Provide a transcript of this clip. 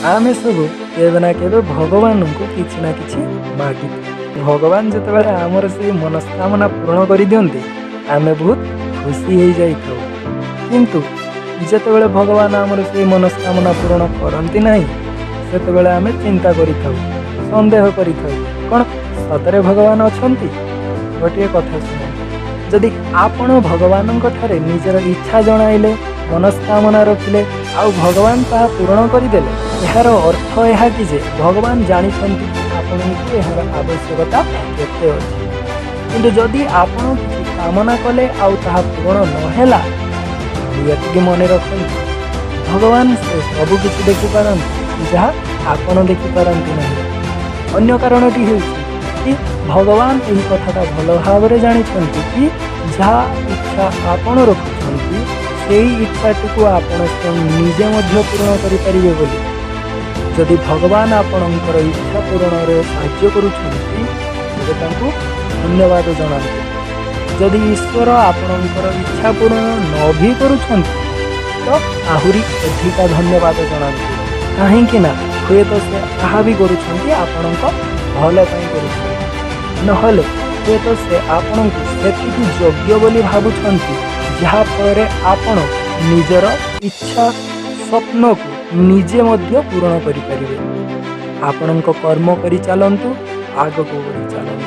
ଆମେ ସବୁ କେବେ ନା କେବେ ଭଗବାନଙ୍କୁ କିଛି ନା କିଛି ମାଗିଥାଉ। ଭଗବାନ ଯେତେବେଳେ ଆମର ସେଇ ମନସ୍କାମନା ପୂରଣ କରିଦିଅନ୍ତି, ଆମେ ବହୁତ ଖୁସି ହେଇଯାଇଥାଉ। କିନ୍ତୁ ଯେତେବେଳେ ଭଗବାନ ଆମର ସେଇ ମନସ୍କାମନା ପୂରଣ କରନ୍ତି ନାହିଁ, ସେତେବେଳେ ଆମେ ଚିନ୍ତା କରିଥାଉ, ସନ୍ଦେହ କରିଥାଉ, କ'ଣ ସତରେ ଭଗବାନ ଅଛନ୍ତି? ଗୋଟିଏ କଥା ଶୁଣନ୍ତୁ, ଯଦି ଆପଣ ଭଗବାନଙ୍କ ଠାରେ ନିଜର ଇଚ୍ଛା ଜଣାଇଲେ, ମନସ୍କାମନା ରଖିଲେ ଆଉ ଭଗବାନ ତାହା ପୂରଣ କରିଦେଲେ, ଏହାର ଅର୍ଥ ଏହା କି ଯେ ଭଗବାନ ଜାଣିଛନ୍ତି କି ଆପଣଙ୍କୁ ଏହାର ଆବଶ୍ୟକତା କେତେ ଅଛି। କିନ୍ତୁ ଯଦି ଆପଣ କିଛି କାମନା କଲେ ଆଉ ତାହା ପୂରଣ ନହେଲା, ତାହେଲେ ଏତିକି ମନେ ରଖନ୍ତୁ, ଭଗବାନ ସେ ସବୁ କିଛି ଦେଖିପାରନ୍ତି ଯାହା ଆପଣ ଦେଖିପାରନ୍ତି ନାହିଁ। ଅନ୍ୟ କାରଣଟି ହେଉଛି କି ଭଗବାନ ଏହି କଥାଟା ଭଲ ଭାବରେ ଜାଣିଛନ୍ତି କି ଯାହା ଇଚ୍ଛା ଆପଣ ରଖୁଛନ୍ତି, ସେଇ ଇଚ୍ଛାଟିକୁ ଆପଣ ସ୍ୱୟଂ ନିଜେ ମଧ୍ୟ ପୂରଣ କରିପାରିବେ ବୋଲି। ଯଦି ଭଗବାନ ଆପଣଙ୍କର ଇଚ୍ଛା ପୂରଣରେ ସାହାଯ୍ୟ କରୁଛନ୍ତି, ତେବେ ତାଙ୍କୁ ଧନ୍ୟବାଦ ଜଣାନ୍ତୁ। ଯଦି ଈଶ୍ୱର ଆପଣଙ୍କର ଇଚ୍ଛା ପୂରଣ ନ ବି କରୁଛନ୍ତି, ତ ଆହୁରି ଅଧିକା ଧନ୍ୟବାଦ ଜଣାନ୍ତୁ। କାହିଁକି ନା ହୁଏତ ସେ ଯାହା ବି କରୁଛନ୍ତି, ଆପଣଙ୍କ ଭଲ ପାଇଁ କରୁଛନ୍ତି। ନହେଲେ ହୁଏତ ସେ ଆପଣଙ୍କୁ ସେତିକି ଯୋଗ୍ୟ ବୋଲି ଭାବୁଛନ୍ତି, ଯାହାଫଳରେ ଆପଣ ନିଜର ଇଚ୍ଛା, ସ୍ୱପ୍ନକୁ ନିଜେ ମଧ୍ୟ ପୂରଣ କରିପାରିବେ। ଆପଣଙ୍କ କର୍ମ କରି ଚାଲନ୍ତୁ, ଆଗକୁ ବଢ଼ି ଚାଲନ୍ତୁ।